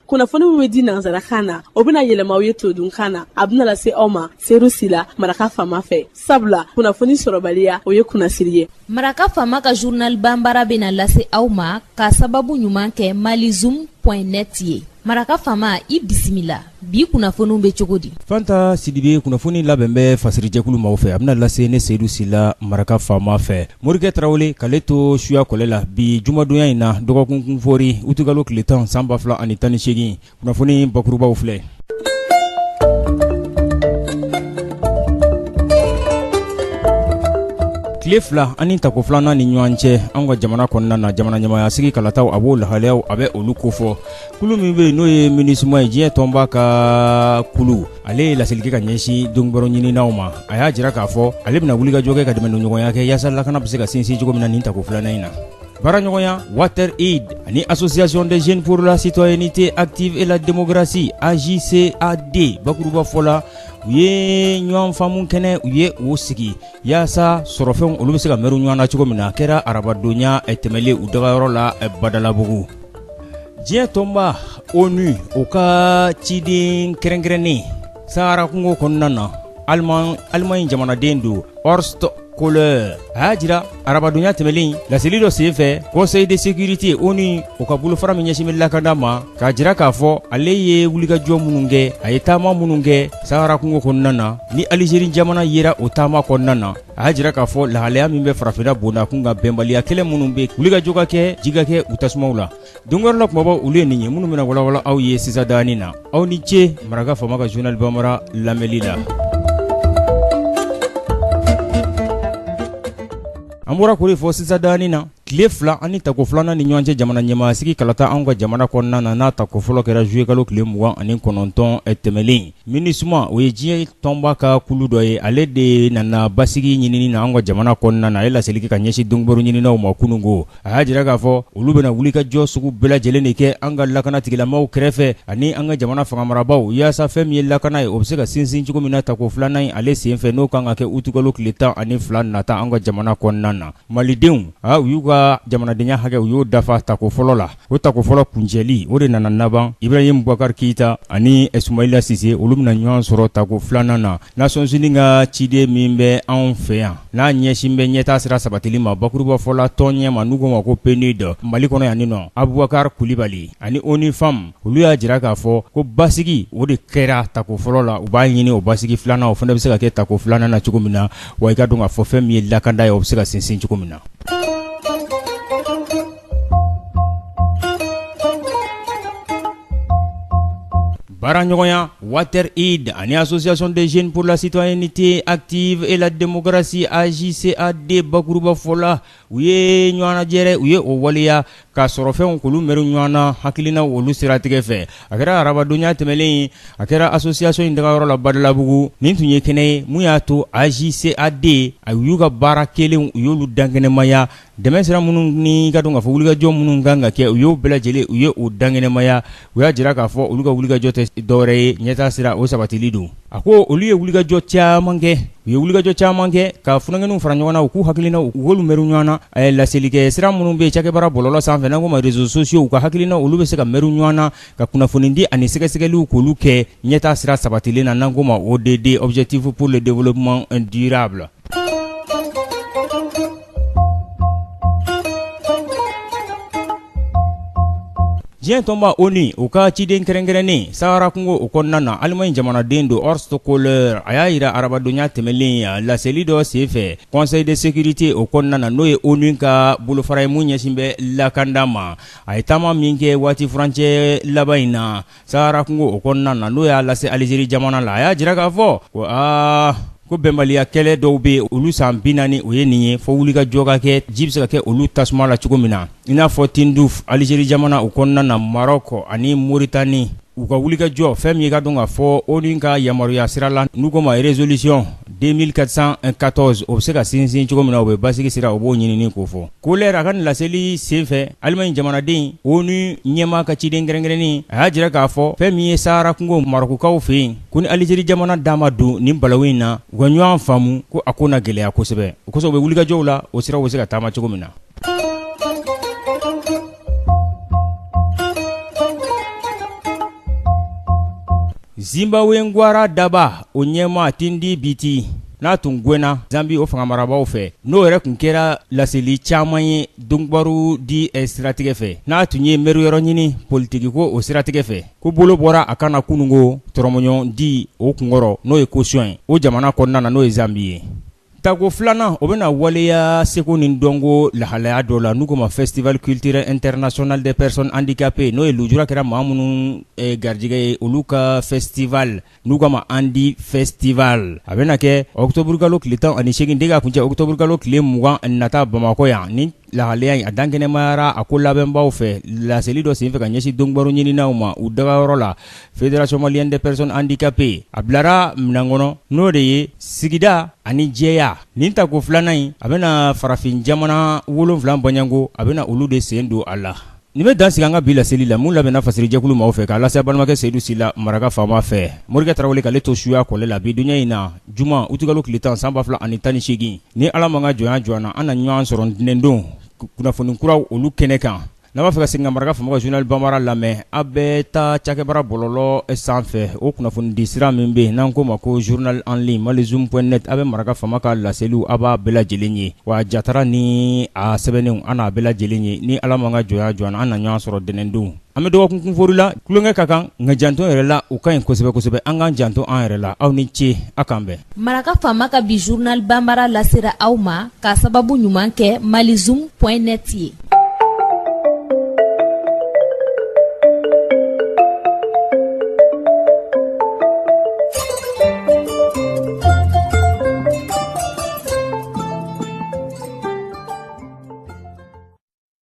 Kunnafoni min bɛ di nansarakan na, o bɛna yɛlɛma aw ye todunkan na. A bɛna lase aw ma Seyidu Sila, Maraka Faama fɛ. Sabula kunnafoni sɔrɔbaliya, o ye kunnasiri ye. Maraka Faama ka journal banbara bɛna lase aw ma ka sababu ɲuman kɛ malizoom point net ye. Maraka Faama, i bisimila. Bi kunnafoniw bɛ cogo di? Fanta Sidibe, kunnafoni labɛn bɛ fasirijɛkulu maaw fɛ, a bɛna lase ne Seyidu Sila, Maraka Faama fɛ. Morikɛ Tarawele k'ale to suya kɔlɛ la bi jumadonya in na, dɔgɔkun kunfori, utikalo tile 10 san 2018, kunnafoni bakurubaw filɛ. Tile fila ani tako filanan ni ɲɔgɔn cɛ an ka jamana kɔnɔna na, jamana ɲɛmaaya sigi kalataw, a b'o lahalayaw, a bɛ olu kofɔ. Kulu min bɛ yen n'o ye MINUSMA ye, diɲɛ tɔnba ka kulu, ale ye laseli kɛ ka ɲɛsin donkibaru ɲininaw ma. A y'a jira k'a fɔ ale bɛna wulikajɔ kɛ ka dɛmɛdonɲɔgɔnya kɛ yaasa lakana bɛ se ka sinsin cogo min na nin tako filanan in na. Baaraɲɔgɔnya Water Aid ani Association des jeunes pour la citoyenneté active et la démocratie AJCAD bakuruba fɔ la, u ye ɲɔgɔn faamu kɛnɛ, u ye o sigi yaasa sɔrɔfɛnw olu bɛ se ka mɛru ɲɔgɔn na cogo min na. A kɛra arabadonya tɛmɛlen u dagayɔrɔ la Badalabugu. Diɲɛ tɔnba ONU, o ka ciden kɛrɛnkɛrɛnnen Sahara kungo kɔnɔna na, Allemagne jamanaden don, Horst Kohler, a y'a jira arabadonya tɛmɛlen laseli dɔ senfɛ Conseil de sécurité ONU, o ka bolofara min ɲɛsin bɛ lakanda ma, k'a jira k'a fɔ ale ye wulikajɔ minnu kɛ, a ye taama minnu kɛ Sahara kungo kɔnɔna na, ni Algérie jamana yera o taama kɔnɔna na. A y'a jira k'a fɔ lahalaya min bɛ farafinna bondakun kan, bɛnbaliya kɛlɛ minnu bɛ, wulikajɔ ka kɛ, ji ka kɛ u tasumaw la. Donkibaru la kumabaw, olu ye nin ye minnu bɛna walawala aw ye sisan daani na. Aw ni ce Maraka Faama ka journal bambara lamɛnli la. An bɔra k'o de fɔ sisan daani na, tile fila ani tako filanan ni ɲɔgɔn cɛ jamana ɲɛmaa sigi kalata anw ka jamana kɔnɔna na, n'a tako fɔlɔ kɛra juillet kalo tile 29 tɛmɛlen. MINUSMA, o ye diɲɛ tɔnba ka kulu dɔ ye, ale de nana basigi ɲinini na anw ka jamana kɔnɔna na. A ye laseli kɛ ka ɲɛsin donkibaru ɲininaw ma kununko. A y'a jira k'a fɔ olu bɛna wulikajɔ sugu bɛɛ lajɛlen de kɛ an ka lakana tigilamaw kɛrɛfɛ ani an ka jamana fanga marabaaw, yaasa fɛn min ye lakana ye, o bɛ se ka sinsin cogo min na tako filanan in ale senfɛ, n'o kan ka kɛ utikalo tile 12 nata an ka jamana kɔnɔna na. Malidenw, u y'u ka jamanadenya hakɛ, u y'o dafa tako fɔlɔ la. O tako fɔlɔ kuncɛli, o de nana laban Ibrahim Boubacar Keïta ani Soumaïla Cissé, olu bɛna ɲɔgɔn sɔrɔ tako filanan na. Nations Unies ka ciden min bɛ anw fɛ yan, n'a ɲɛsin bɛ ɲɛtaa sira sabatili ma bakurubafɔ la tɔn ɲɛma, n'u k'o ma ko PNUD Mali kɔnɔ yan nɔ, Abubakar Kulibali ani ONU Femmes, olu y'a jira k'a fɔ ko basigi o de kɛra tako fɔlɔ la. U b'a ɲini o basigi filanan, o fana bɛ se ka kɛ tako filanan na cogo min na, wa i ka dɔn k'a fɔ fɛn min ye lakanda ye, o bɛ se ka sinsin cogo min na. Baaraɲɔgɔnya Water Aid ani Association des jeunes pour la citoyenneté active et la démocratie AJCAD bakurubafɔ la, u ye ɲɔgɔnnajɛrɛ, u ye o waleya ka sɔrɔfɛnw k'olu mɛru ɲɔgɔn na hakilinaw olu siratigɛ fɛ. A kɛra arabadonya tɛmɛlen ye, a kɛra association in dagayɔrɔ la Badalabugu. Nin tun ye kɛnɛ ye mun y'a to AJCAD a y'u ka baara kɛlenw, u y'olu dankɛnɛmaya. Dɛmɛ sira minnu ni ka dɔn k'a fɔ wulikajɔ minnu kan ka kɛ, u y'o bɛɛ lajɛlen, u ye o dankɛnɛmaya. U y'a jira k'a fɔ olu ka wulikajɔ tɛ dɔwɛrɛ ye, ɲɛtaa sira o sabatili don. A ko olu ye wulikajɔ caman kɛ, u ye wulikajɔ caman kɛ ka funankɛninw fara ɲɔgɔn na, u k'u hakilinaw, u k'olu mɛru ɲɔgɔn na. A ye laseli kɛ sira minnu bɛ cakɛbaara bɔlɔlɔ sanfɛ, n'an k'o ma réseaux sociaux, u ka hakilinaw olu bɛ se ka mɛru ɲɔgɔn na, ka kunnafoni di ani sɛgɛsɛgɛliw k'olu kɛ ɲɛtaa sira sabatilen na, n'an k'o ma ODD, objectif pour le développement durable. Diɲɛ tɔnba ONU, o ka ciden kɛrɛnkɛrɛnnen Sahara kungo o kɔnɔna na, Allemagne jamanaden don, Horst Kohler, a y'a jira arabadonya tɛmɛlen laseli dɔ senfɛ Conseil de sécurité o kɔnɔna na, n'o ye ONU ka bolofara ye mun ɲɛsin bɛ lakanda ma. A ye taama min kɛ waati furancɛ laban in na Sahara kungo o kɔnɔna na, n'o y'a lase Algérie jamana la, a y'a jira k'a fɔ ko aa ko bɛnbaliya kɛlɛ dɔw bɛ olu san 40 o ye nin ye, fo wulikajɔ ka kɛ, ji bɛ se ka kɛ olu tasuma la cogo min na, i n'a fɔ Tindouf Algérie jamana o kɔnɔna na, Maroc ani Mauritanie, u ka wulikajɔ fɛn min ye ka dɔn k'a fɔ ONU ka yamaruya sira la, n'u k'o ma résolution 2414, o bɛ se ka sinsin cogo min na, u bɛ basigi sira u b'o ɲinini k'o fɔ. Kohler a ka nin laseli senfɛ, Allemagne jamanaden, ONU ɲɛmaa ka ciden kɛrɛnkɛrɛnnen, a y'a jira k'a fɔ fɛn min ye Sahara kungo Marokukaw fɛ yen, ko ni Algérie jamana da ma don nin balawu in na, u ka ɲɔgɔn faamu, ko a ko na gɛlɛya kosɛbɛ. O kosɔn u bɛ wulikajɔw la, o siraw bɛ se ka taama cogo min na. Zimbabwe gwara daba o ɲɛmaa Tindi Biti n'a tun gɛnna Zambi o fanga marabaaw fɛ, n'o yɛrɛ tun kɛra laseli caman ye donkibaru di siratigɛ fɛ, n'a tun ye meriyɔrɔ ɲini politikiko o siratigɛ fɛ, ko bolo bɔra a kan na kununko tɔrɔmɔɲɔgɔn di o kunkɔrɔ, n'o ye caution ye o jamana kɔnɔna na, n'o ye Zambi ye. Tako filanan o bɛna waleya seko ni dɔnko lahalaya dɔ la n'u k'o ma festival culturel international des personnes handicapées, n'o ye lujura kɛra maa minnu garijɛgɛ ye olu ka festival n'u k'a ma Handi Festival. A bɛna kɛ ɔkutɔburukalo tile 18 de k'a kuncɛ ɔkutɔburukalo tile 20 nata Bamakɔ yan. Ni lahalaya in a dankɛnɛmayara a ko labɛnbaw fɛ laseli dɔ senfɛ ka ɲɛsin donkibaru ɲininaw ma u dagayɔrɔ la Fédération malienne des personnes handicapées. A bilara minɛn kɔnɔ n'o de ye sigida ani jɛya. Nin tako filanan in a bɛna farafin jamana 7 bɔɲɔgɔnko, a bɛna olu de sen don a la. Nin bɛ dan sigi an ka bi laseli la mun labɛnna fasirijɛkulu maaw fɛ k'a lase balimakɛ Seyidu Sila maraka faama fɛ. Morikɛ Tarawele k'ale to suya kɔlɛ la bi dunya in na juma utikalo tile 10 san 2018. Ni Ala m'an ka jɔnya jɔ an na, an na ɲɔgɔn sɔrɔ ntɛnɛndon kunnafoni kuraw olu kɛnɛ kan. N'a b'a fɛ ka segin ka maraka faama ka journal bambara lamɛn, aw bɛ taa cakɛbara bɔlɔlɔ sanfɛ, o kunnafoni di sira min bɛ yen n'an k'o ma ko journal en ligne malizoom point net. Aw bɛ maraka faama ka laseliw aw b'a bɛɛ lajɛlen ye, wa jatara ni a sɛbɛnnenw an n'a bɛɛ lajɛlen ye. Ni Ala m'an ka jɔnya jɔ an na, an na ɲɔgɔn sɔrɔ ntɛnɛndon. An bɛ dɔgɔkun kunfori la, tulonkɛ ka kan nka janto yɛrɛ la o ka ɲi kosɛbɛ kosɛbɛ. An k'an janto an yɛrɛ la. Aw ni ce, aw k'an bɛn. Maraka faama ka bi journal bambara lasera aw ma k'a sababu ɲuman kɛ malizoom point net ye.